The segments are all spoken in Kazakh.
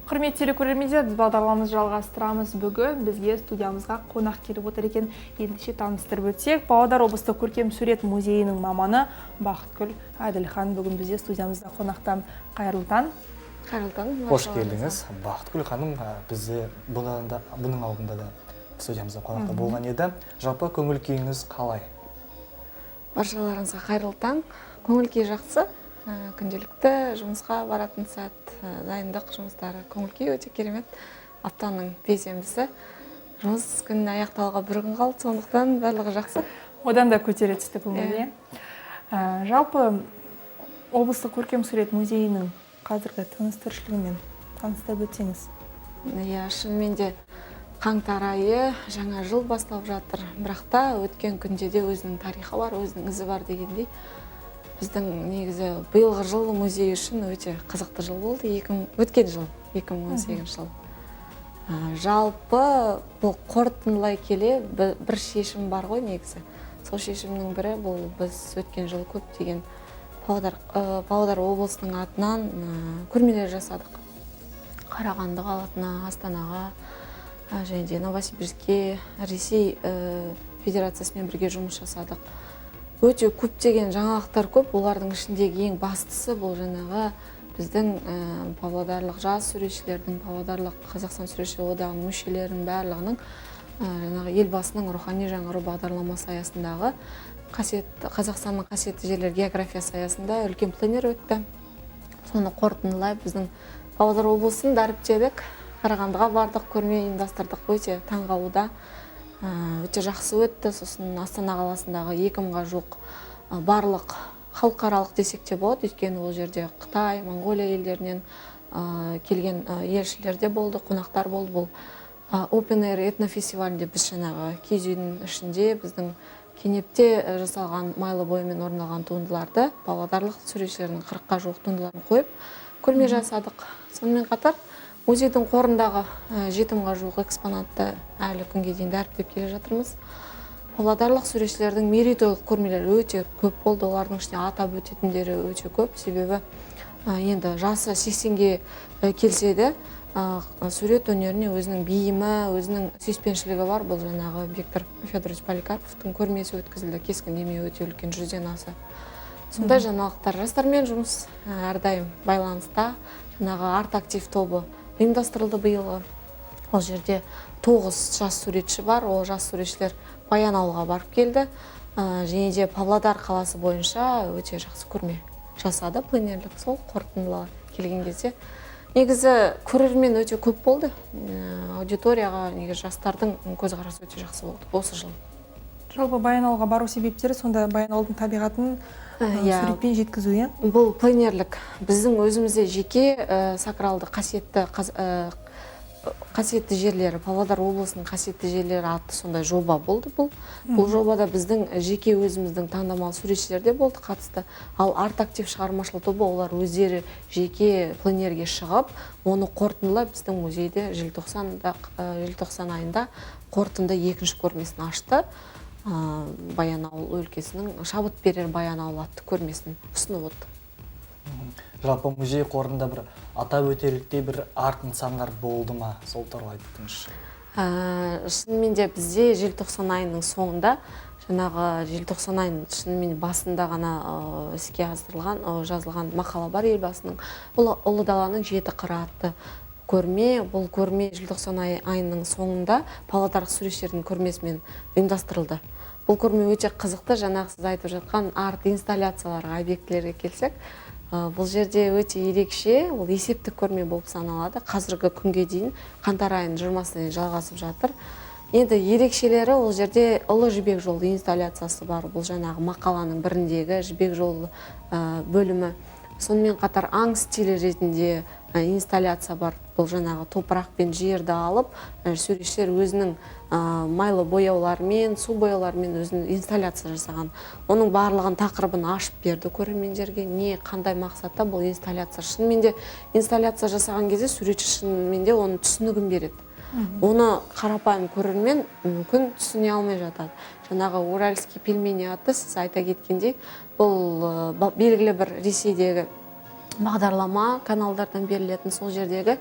Құрметті телекөрермендер, біз бағдарламамызды жалғастырамыз. Бүгін бізге студиямызға қонақ келіп отыр екен. Ендеше таныстырып өтсек, Павлодар облыстық көркем сурет музейінің маманы Бақытгүл Әділхан бүгін бізде студиямызда қонақта. Қайырлы таң. Қайырлы таң. Қош келдіңіз, Бақытгүл ханым. Бізде бұдан да, бұның алдында да студиямызда қонақта болған еді. Жалпы көңіл күйіңіз қалай? Баршаларыңызға қайырлы таң. Көңіл күй жақсы. Күнделікті жұмысқа баратын сәт, дайындық жұмыстары, көңіл күй өте керемет. Аптаның бейсенбісі, жұмыс күніне аяқталуға бір күн қалды, сондықтан барлығы жақсы. Одан да көтере түсті көңіл, иә. Жалпы облыстық көркем сурет музейінің қазіргі тыныс тіршілігімен таныстырып өтсеңіз. Иә, шынымен де қаңтар айы, жаңа жыл басталып жатыр, бірақ та өткен күнде де өзінің тарихы бар, өзінің ізі бар дегендей, біздің негізі биылғы жыл музей үшін өте қызықты жыл болды. Өткен жыл, 2018 жыл. Жалпы бұл қорытындылай келе бір шешім бар ғой негізі. Сол шешімнің бірі бұл біз өткен жылы көптеген Павлодар облысының атынан көрмелер жасадық. Қарағанды қаласына, Астанаға, және де Новосибирскке, Ресей Федерациясымен бірге жұмыс жасадық. Өте көптеген жаңалықтар көп, олардың ішіндегі ең бастысы бұл жаңағы біздің павлодарлық жас суретшілердің, Павлодарлық Қазақстан суретшілер одағының мүшелерінің барлығының жаңағы Елбасының рухани жаңғыру бағдарламасы аясындағы Қазақстанның қасиетті жерлер географиясы аясында үлкен пленэр өтті. Соны қорытындылай біздің Павлодар облысын дәріптедік, Қарағандыға бардық, көрме ұйымдастырдық, өте таңғалуда. Өте жақсы өтті. Сосын Астана қаласындағы 2000-ға жуық, барлық халықаралық десек те болады, өйткені ол жерде Қытай, Моңғолия елдерінен келген елшілер де болды, қонақтар болды. Бұл Open Air этнофестивалінде біз жаңағы киіз үйдің ішінде біздің кенепте жасалған майлы бояумен орындалған туындыларды, павлодарлық суретшілердің 40-қа жуық туындыларын қойып көрме жасадық. Сонымен қатар музейдің қорындағы 7000-ға жуық экспонатты әлі күнге дейін дәріптеп келе жатырмыз. Павлодарлық суретшілердің мерейтойлық көрмелері өте көп болды, олардың ішінде атап өтетіндері өте көп, себебі енді жасы 80-ге келсе де, сурет өнеріне өзінің бейімі, өзінің сүйіспеншілігі бар. Бұл жаңағы Виктор Федорович Поликарповтың көрмесі өткізілді, кескіндеме өте үлкен, 100-ден аса. Сондай жаңалықтар. Жастармен жұмыс әрдайым байланыста. Жаңағы арт актив тобы ұйымдастырылды биылғы. Ол жерде 9 жас суретші бар, ол жас суретшілер Баянауылға барып келді. Және де Павлодар қаласы бойынша өте жақсы көрме жасады, пленерлік. Сол қорытындылар келген кезде негізі көрермен өте көп болды. Аудиторияға негізі жастардың көзқарасы өте жақсы болды осы жылы. Жалпы Баянауылға бару себептері сонда Баянауылдың табиғатын Иә. суретпен жеткізу, иә? Бұл пленерлік. Біздің өзімізде жеке сакралды қасиетті жерлері, Павлодар облысының қасиетті жерлері атты сондай жоба болды бұл. Бұл жобада біздің жеке өзіміздің таңдамалы суретшілер де болды, қатысты. Ал арт актив шығармашылық тобы олар өздері жеке пленерге шығып, оны қорытындылай біздің музейде желтоқсан айында қорытынды екінші көрмесін ашты. Баянауыл өлкесінің шабыт берер Баянауыл атты көрмесін ұсынып отыр. Жалпы музей қорында бір атап өтерліктей бір арт нысандар болды ма? Сол туралы айтып өтіңізші. Шынымен де бізде желтоқсан айының соңында, жаңағы желтоқсан айының шынымен басында ғана іске асырылған, жазылған мақала бар Елбасының. Бұл Ұлы даланың жеті қыры атты көрме. Бұл көрме желтоқсан айының соңында павлодарлық суретшілердің көрмесімен ұйымдастырылды. Бұл көрме өте қызықты. Жаңағы сіз айтып жатқан арт инсталляцияларға, объектілерге келсек, бұл жерде өте ерекше, ол есептік көрме болып саналады. Қазіргі күнге дейін қаңтар айының 20-сына дейін жалғасып жатыр. Енді ерекшелері ол жерде Ұлы Жібек жолы инсталляциясы бар. Бұл жаңағы мақаланың біріндегі Жібек жолы бөлімі. Сонымен қатар аң стилі ретінде инсталляция бар. Бұл жаңағы топырақ пен жерді алып, суретшілер өзінің майлы бояуларымен, су бояуларымен өзінің инсталляция жасаған. Оның барлығын тақырыбын ашып берді көрермендерге, не қандай мақсатта бұл инсталляция. Шынымен де инсталляция жасаған кезде суретші шынымен де оның түсінігін береді. Оны қарапайым көрермен мүмкін түсіне алмай жатады. Жаңағы уральский пельмени атты сіз айта кеткендей, бұл белгілі бір Ресейдегі Бағдарлама каналдардан берілетін, сол жердегі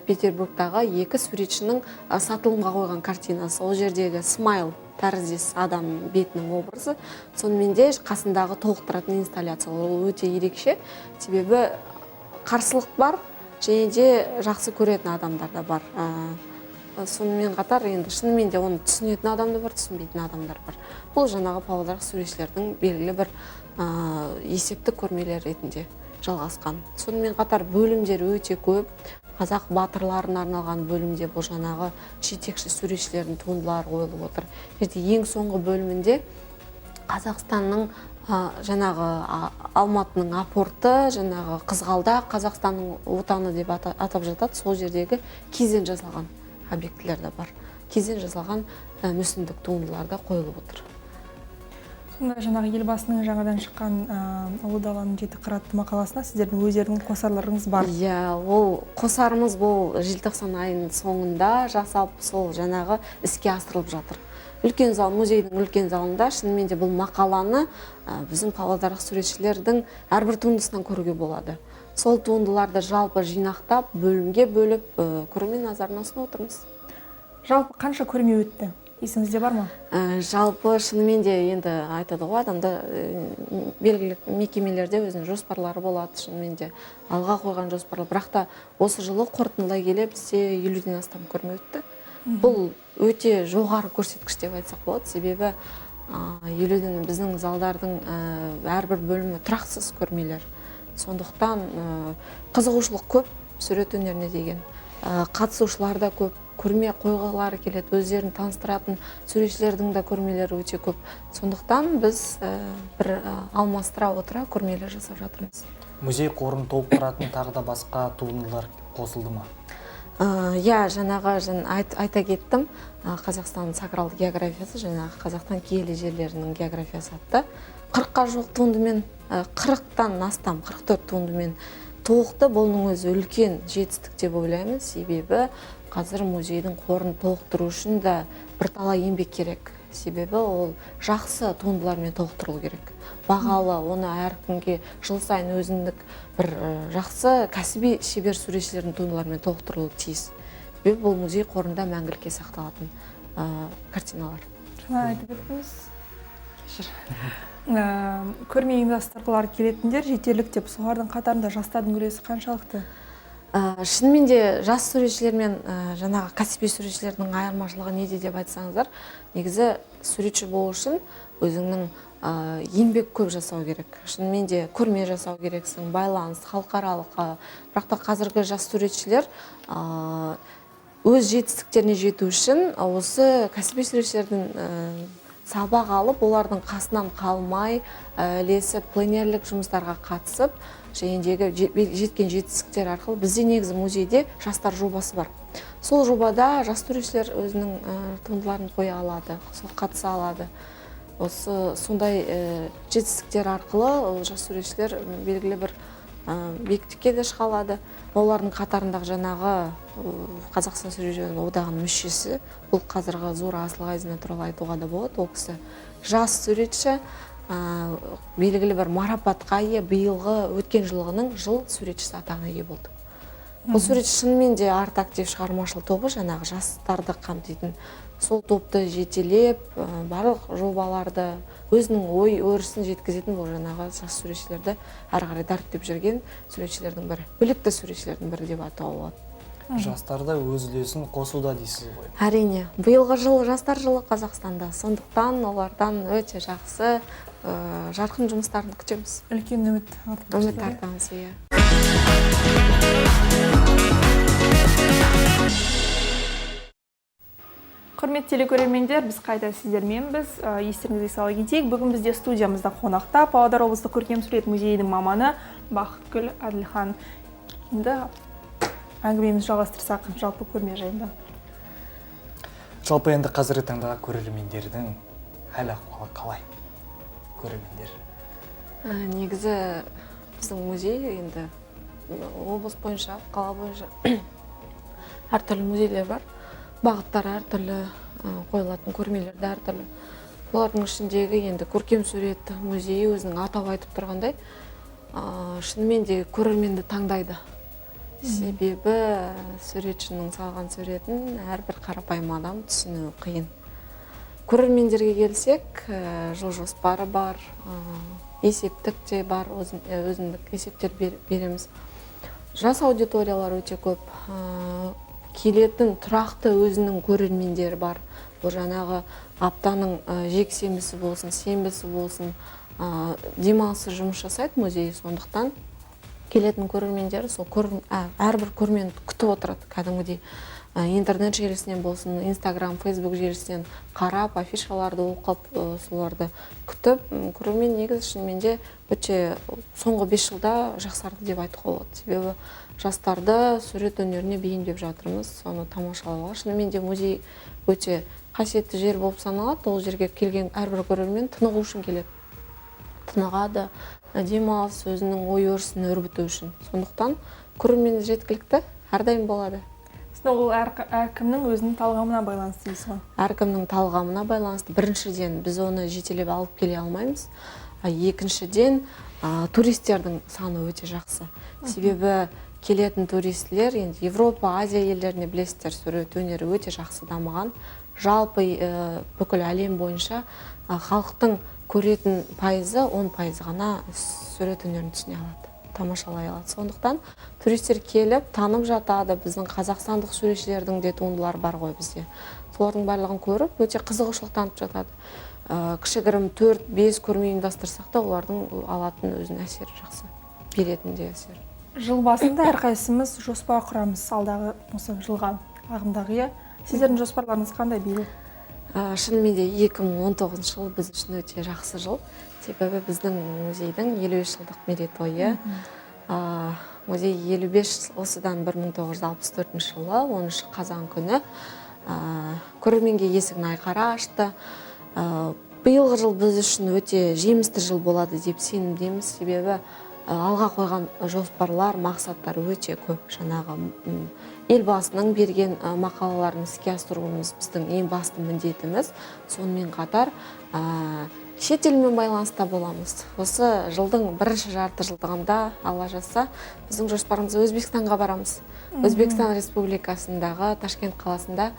Петербургтағы екі суретшінің сатылымға қойған картинасы, ол жердегі смайл тәріздес адам бетінің образы, сонымен де қасындағы толықтыратын инсталляциялар, ол өте ерекше, себебі қарсылық бар және де жақсы көретін адамдар да бар. Сонымен қатар енді шынымен де оны түсінетін адам да бар, түсінбейтін адамдар бар. Бұл жаңағы павлодарлық суретшілердің белгілі бір есептік көрмелер ретінде жалғасқан. Сонымен қатар бөлімдер өте көп. Қазақ батырларына арналған бөлімде бұл жаңағы жетекші суретшілердің туындылары қойылып отыр. Және ең соңғы бөлімінде Қазақстанның жаңағы Алматының апорты, жаңағы Қызғалдақ, Қазақстанның отаны деп атап жатады. Сол жердегі киізден жасалған объектілер де бар. Киізден жасалған мүсіндік туындылар да қойылып отыр. Сонда жаңағы Елбасының жаңадан шыққан «Ұлы даланың жеті қыры» атты мақаласына сіздердің өздеріңіздің қосарларыңыз бар. Иә, ол қосарымыз бұл желтоқсан айының соңында жасалып, сол жаңағы іске асырылып жатыр. Үлкен зал, музейдің үлкен залында шынымен де бұл мақаланы біздің павлодарлық суретшілердің әрбір туындысынан көруге болады. Сол туындыларды жалпы жинақтап, бөлімге бөліп, көрермен назарына ұсынып отырмыз. Жалпы қанша көрме өтті? Есіңізде бар ма? Жалпы шынымен де енді айтады ғой, адамда белгілі мекемелерде өзінің жоспарлары болады, шынымен де алға қойған жоспарлар. Бірақ та осы жылы қорытындылай келе бізде 50-ден астам көрме өтті. Бұл өте жоғары көрсеткіш деп айтсақ болады, себебі 50-ден біздің залдардың әрбір бөлімі тұрақсыз көрмелер. Сондықтан қызығушылық көп сурет өнеріне деген, қатысушылар да көп, көрме қойғылары келеді, өздерін таныстыратын суретшілердің де көрмелері өте көп. Сондықтан біз бір алмастыра отыра көрмелер жасап жатырмыз. Музей қорын толықтыратын тағы да басқа туындылар қосылды ма? Иә, жаңағы айта кеттім, Қазақстанның сакралды географиясы, жаңағы Қазақстан киелі жерлерінің географиясы атты 40-қа жуық туындымен, 40-тан астам, 44 туындымен толықты. Бұның өзі үлкен жетістік деп ойлаймын, себебі қазір музейдің қорын толықтыру үшін де бірталай еңбек керек. Себебі ол жақсы туындылармен толықтырылу керек. Бағалы, оны әркімге жыл сайын өзіндік бір жақсы кәсіби шебер суретшілердің туындыларымен толықтырылуы тиіс. Себебі бұл музей қорында мәңгілікке сақталатын картиналар. Жаңа айтып өттіңіз. Кешір. Көрме ұйымдастырғылары келетіндер жетерлік деп, солардың қатарында жастардың үлесі қаншалықты? Шынымен де жас суретшілер мен жаңағы кәсіби суретшілердің айырмашылығы неде деп айтсаңыздар, негізі суретші болу үшін өзіңнің еңбек көп жасау керек. Шынымен де көрме жасау керексің, байланыс, халықаралық. Бірақ та қазіргі жас суретшілер өз жетістіктеріне жету үшін осы кәсіби суретшілердің сабақ алып, олардың қасынан қалмай, ілесіп, пленерлік жұмыстарға қатысып, және жеткен жетістіктер арқылы бізде негізі музейде жастар жобасы бар. Сол жобада жас суретшілер өзінің туындыларын қоя алады, сол қатыса алады. Осы сондай жетістіктер арқылы ол жас суретшілер белгілі бір биіктікке де шыға алады. Олардың қатарындағы жаңағы Қазақстан суретшілер одағының мүшесі, бұл қазіргі Зура Асылғазина туралы айтуға да болады. Ол кісі жас суретші, белгілі бір марапатқа ие, биылғы өткен жылғының жыл суретшісі атағына ие болды. Бұл суретші шынымен де арт-актив шығармашыл тобы, жаңағы жастарды қамтитын сол топты жетелеп, барлық жобаларды өзінің ой өрісін жеткізетін бұл жаңағы жас суретшілерді әрі қарай дәріптеп жүрген суретшілердің бірі, білікті суретшілердің бірі деп атауға болады. Жастар да өз үлесін қосуда дейсіз ғой. Әрине, биылғы жыл жастар жылы Қазақстанда, сондықтан олардан өте жақсы, жарқын жұмыстарын күтеміз. Үлкен үміт артамыз. Үміт артамыз, иә. Құрметті телекөрермендер, біз қайта сіздерменбіз. Естеріңізге сала кетейік, бүгін бізде студиямызда қонақта Павлодар облыстық көркем сурет музейінің маманы Бақытгүл Әділхан. Енді әңгімемізді жалғастырсақ, жалпы көрме жайында. Жалпы енді қазіргі таңдағы көрермендердің хал ахуалы қалай? Көрермендер. Негізі біздің музей енді облыс бойынша, қала бойынша әртүрлі музейлер бар. Бағыттар әртүрлі, қойылатын көрмелер де әртүрлі. Олардың ішіндегі енді көркем сурет музейі өзінің атауы айтып тұрғандай, Шынымен де көрерменді таңдайды. Себебі суретшінің салған суретін әрбір қарапайым адам түсінуі қиын. Көрермендерге келсек, жыл жоспары бар, есептік те бар, өзіндік есептер береміз. Жас аудиториялар өте көп, келетін тұрақты өзінің көрермендері бар. Бұл жаңағы аптаның жексенбісі болсын, сенбісі болсын, демалысы жұмыс жасайды музей, сондықтан келетін көрермендері сол әрбір көрмені күтіп отырады кәдімгідей. Интернет желісінен болсын, Инстаграм, Фейсбук желісінен қарап, афишаларды оқып, соларды күтіп, көрермен негізі шынымен де өте соңғы 5 жылда жақсарды деп айтуға болады. Себебі жастарды сурет өнеріне бейімдеп жатырмыз, соны тамашалауға. Шынымен де музей өте қасиетті жер болып саналады. Ол жерге келген әрбір көрермен тынығу үшін келеді. Тынығады, демалыс, өзінің ой өрісін өрбіту үшін. Сондықтан көрермен жеткілікті, әрдайым болады. Сонда ол әркімнің өзінің талғамына байланысты дейсіз ғой? Әркімнің талғамына байланысты. Біріншіден, біз оны жетелеп алып келе алмаймыз. Екіншіден, туристердің саны өте жақсы. Себебі келетін туристлер енді Европа, Азия елдеріне білесіздер, сурет өнері өте жақсы дамыған. Жалпы, бүкіл әлем бойынша, халықтың көретін пайызы 10% ғана сурет өнерін түсіне алады, тамашалай алады. Сондықтан туристер келіп танып жатады. Біздің қазақстандық суретшілердің де туындылары бар ғой бізде. Солардың барлығын көріп өте қызығушылық танытып жатады. Кішігірім 4-5 көрме ұйымдастырсақ та олардың алатын өзінің әсері жақсы, беретін де әсері. Жыл басында әрқайсымыз жоспар құрамыз алдағы осы жылға, ағымдағы, иә. Сіздердің жоспарларыңыз қандай биыл? Шынымен де 2019 жыл біз үшін өте жақсы жыл. Себебі біздің музейдің 55 жылдық мерейтойы. Музей 55 осыдан 1964 жылы, 10 қазан күні, көрерменге есігін айқара ашты. Биылғы жыл біз үшін өте жемісті жыл болады деп сенімдеміз. Себебі алға қойған жоспарлар, мақсаттар өте көп. Жаңағы, елбасының берген мақалаларын іске асыруымыз біздің ең басты міндетіміз. Сонымен қатар, шетелмен байланыста боламыз. Осы жылдың бірінші жарты жылдығында, Алла жазса, біздің жоспарымыз Өзбекстанға барамыз. Өзбекстан Республикасындағы Ташкент қаласында,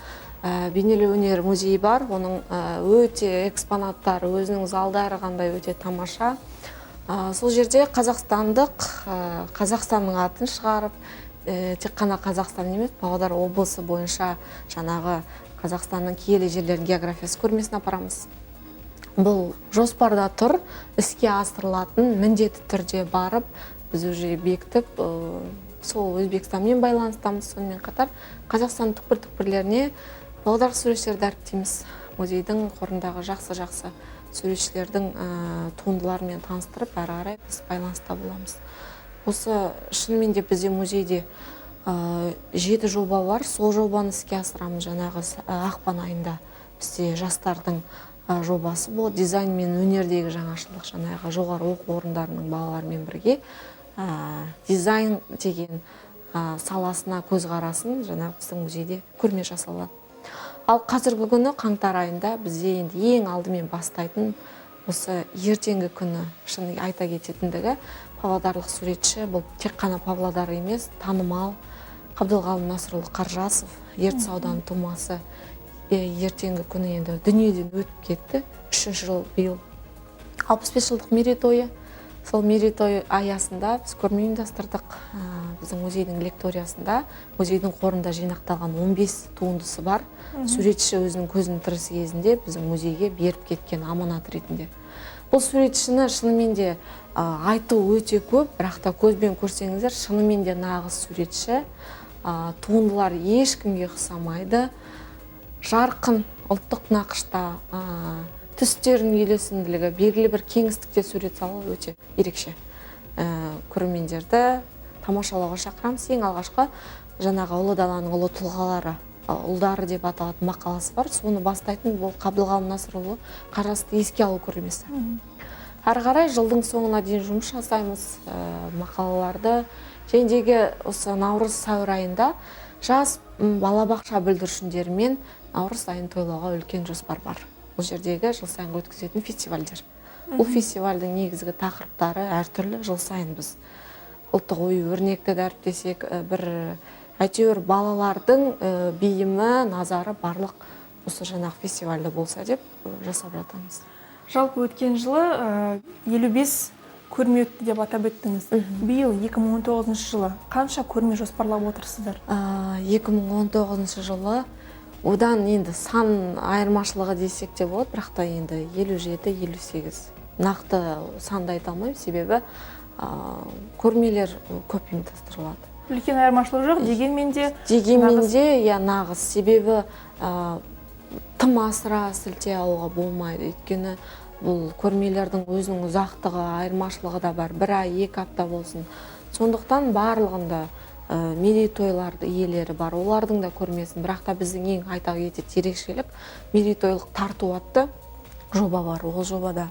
бейнелеу өнер музейі бар. Оның, өте экспонаттары, өзінің залдары қандай өте тамаша. Сол жерде Қазақстанның атын шығарып, тек қана Қазақстан емес, Павлодар облысы бойынша жаңағы Қазақстанның киелі жерлерінің географиясы көрмесіне апарамыз. Бұл жоспарда тұр, іске асырылатын, міндетті түрде барып, біз уже бекітіп, сол Өзбекстанмен байланыстамыз. Сонымен қатар Қазақстанның түкпір-түкпірлеріне Павлодар суретшілерді дәріптейміз. Музейдің қорындағы жақсы-жақсы суретшілердің, туындыларымен таныстырып, әрі қарай біз байланыста боламыз. Осы шынымен де бізде музейде, 7 жоба бар, сол жобаны іске асырамыз. Жаңағы ақпан айында бізде жастардың, жобасы болды. Дизайн мен өнердегі жаңашылдық, жаңағы жоғары оқу орындарының балаларымен бірге, дизайн деген, саласына көзқарасын жаңағы біздің музейде көрме жасалады. Ал қазіргі күні қаңтар айында бізде енді ең алдымен бастайтын осы ертеңгі күні шын айта кететіндігі павлодарлық суретші, бұл тек қана Павлодар емес, танымал Қабдылғалым Насырұлы Қаржасов, Ертіс ауданы тумасы, ертеңгі күні енді дүниеден өтіп кетті. 3 жыл биыл 65 жылдық мерейтойы. Сол мерейтой аясында біз көрме ұйымдастырдық. Біздің музейдің лекториясында, музейдің қорында жинақталған 15 туындысы бар. Суретші өзінің көзінің тірісі кезінде біздің музейге беріп кеткен аманат ретінде. Бұл суретшіні шынымен де, айту өте көп, бірақ та көзбен көрсеңіздер, шынымен де нағыз суретші. Туындылар ешкімге ұқсамайды. Жарқын ұлттық нақышта, түстердің үйлесімділігі, белгілі бір кеңістікте сурет салу өте ерекше. Көрермендерді тамашалауға шақырамыз. Ең алғашқы жаңағы Ұлы даланың ұлы тұлғалары, ұлдары деп аталатын мақаласы бар. Соны бастайтын бұл Қабдылғалым Насырұлы Қаржасовты еске алу көрмесі. Әрі қарай жылдың соңына дейін жұмыс жасаймыз, мақалаларды. Және осы наурыз сәуір айында жас, балабақша бүлдіршіндерімен наурыз айын тойлауға үлкен жоспар бар. Бұл жердегі жыл сайын өткізетін фестивальдер. Бұл фестивальдің негізгі тақырыптары әртүрлі. Жыл сайын біз ұлттық ою өрнекті дәріптесек, бір әйтеуір балалардың бейімі, назары барлық осы жаңағы фестивальде болса деп жасап жатамыз. Жалпы өткен жылы 55 көрме өтті деп атап өттіңіз. Биыл 2019 жылы қанша көрме жоспарлап отырсыздар? 2019 жылы одан енді сан айырмашылығы десек те болады, бірақ та енді 57-58 нақты санды айта алмаймын, себебі көрмелер көп ұйымдастырылады. Үлкен айырмашылық жоқ, дегенмен де Дегенмен де, иә, нағыз. Себебі тым асыра сілтей алуға болмайды. Өйткені бұл көрмелердің өзінің ұзақтығы, айырмашылығы да бар. 1 ай, 2 апта болсын. Сондықтан барлығында мерейтойларды иелері бар, олардың да көрмесін. Бірақ та біздің ең айта кететін ерекшелік мерейтойлық тарту атты жоба бар. Ол жобада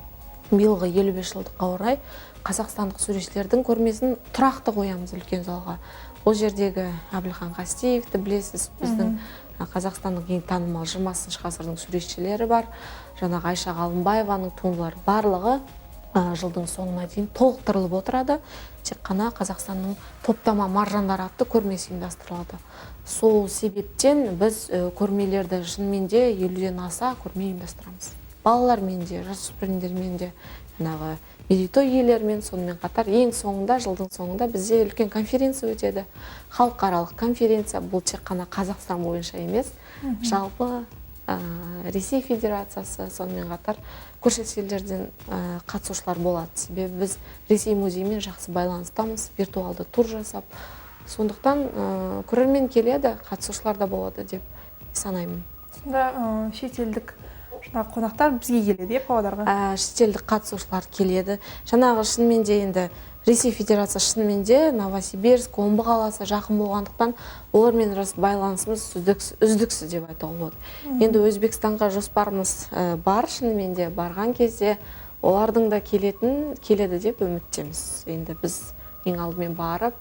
биылғы 55 жылдыққа орай қазақстандық суретшілердің көрмесін тұрақты қоямыз үлкен залға. Ол жердегі Әбілхан Қастеевті білесіз, біздің Қазақстанның ең танымал 20 ғасырдың суретшілері бар. Жаңағы Айша Ғалымбаеваның туындылары барлығы жылдың соңына дейін толықтырылып отырады. Тек қана Қазақстанның топтама маржандары атты көрмесі ұйымдастырылады. Сол себептен біз көрмелерді шынымен де 50-ден аса көрме ұйымдастырамыз. Балалармен де, жасөспірімдермен де, жаңағы мерейтой иелерімен, сонымен қатар ең соңында, жылдың соңында бізде үлкен конференция өтеді. Халықаралық конференция, бұл тек қана Қазақстан бойынша емес, жалпы Ресей Федерациясы, сонымен қатар көршілес елдерден қатысушылар болады. Себебі біз Ресей музейімен жақсы байланыстамыз, виртуалды тур жасап. Сондықтан көрермен келеді, қатысушылар да болады деп санаймын. Сонда шетелдік жаңағы қонақтар бізге келеді, иә, Павлодарға? Шетелдік қатысушылар келеді. Жаңағы шынымен де енді Ресей Федерациясы шынымен де Новосибирск, Омбы қаласы жақын болғандықтан олармен рас байланысымыз үздіксіз деп айтуға болады. Енді Өзбекстанға жоспарымыз бар, шынымен де барған кезде олардың да келеді деп үміттеміз. Енді біз ең алдымен барып,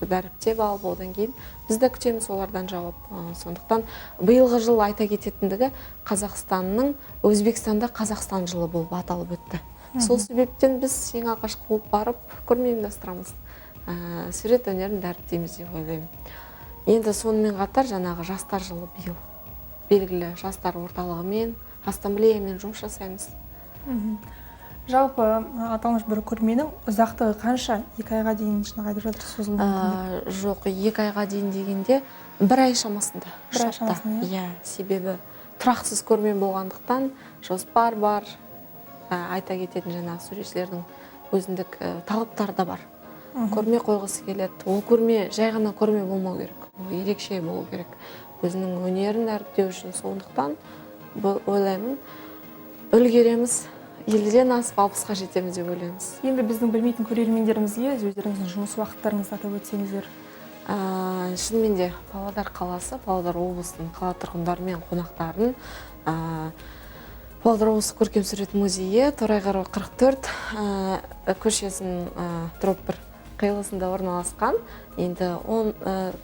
дәріптеп алып, одан кейін біз де күтеміз олардан жауап. Сондықтан биылғы жыл айта кететіндігі Қазақстанның Өзбекстанда Қазақстан жылы болып аталып өтті. Сол себептен біз ең алғашқы болып барып көрме ұйымдастырамыз. Сурет өнерін дәріптейміз деп ойлаймын. Енді сонымен қатар жаңағы жастар жылы биыл белгілі жастар орталығымен, ассамблеямен жұмыс жасаймыз. Жалпы аталмыш бір көрменің ұзақтығы қанша? 2 айға дейін жаңағы айтып жатырсыз, созылуы мүмкін деп. Жоқ, 2 айға дейін дегенде 1 ай шамасында. 1 ай шамасында, иә? Иә, себебі тұрақсыз көрме болғандықтан жоспар бар. Айта кететін жаңағы суретшілердің өзіндік талаптары да бар. Көрме қойғысы келеді. Ол көрме жай ғана көрме болмау керек. Ол ерекше болу керек. Өзінің өнерін дәріптеу үшін. Сондықтан ойлаймын, үлгереміз. 50-ден асып 60-қа жетеміз деп ойлаймыз. Енді біздің білмейтін көрермендерімізге өздеріңіздің жұмыс уақыттарыңызды атап өтсеңіздер. Шынымен де Павлодар қаласы, Павлодар облысының қала тұрғындары мен қонақтарын, Павлодар облыстық көркемсурет музейі Торайғырова 44 көшесінің дроп 1 қиылысында орналасқан. Енді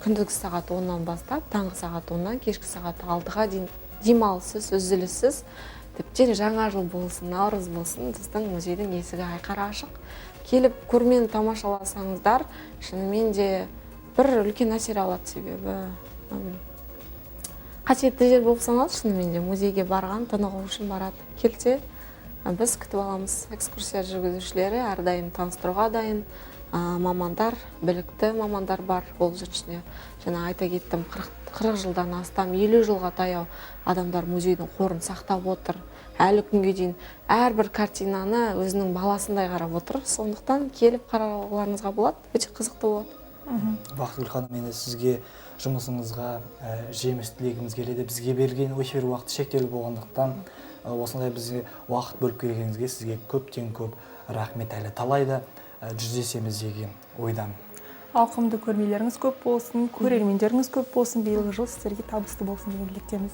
күндізгі сағат 10-нан бастап, таңғы сағат 10-нан кешкі сағат 6-ға дейін демалыссыз, үзіліссіз, тіптен жаңа жыл болсын, наурыз болсын, біздің музейдің есігі айқара ашық. Келіп көрмені тамашаласаңыздар, шынымен де бір үлкен әсер алады, себебі қасиетті жер болып саналады. Шынымен де музейге барған тынығу үшін барады. Келсе біз күтіп аламыз. Экскурсия жүргізушілері әрдайым таныстыруға дайын, мамандар, білікті мамандар бар ол жерде. Жаңа айта кеттім, 40 жылдан астам, 50 жылға таяу адамдар музейдің қорын сақтап отыр. Әлі күнге дейін әрбір картинаны өзінің баласындай қарап отыр. Сондықтан келіп қарауларыңызға болады, өте қызықты болады. Бақытгүл ханым, енді сізге жұмысыңызға жеміс тілегіміз келеді. Бізге берілген эфир уақыты шектеулі болғандықтан осындай бізге уақыт бөліп келгеніңізге сізге көптен көп рахмет. Әлі талай да жүздесеміз деген ойдамын. Ауқымды көрмелеріңіз көп болсын, көрермендеріңіз көп болсын, биылғы жыл сіздерге табысты болсын деген тілектеміз.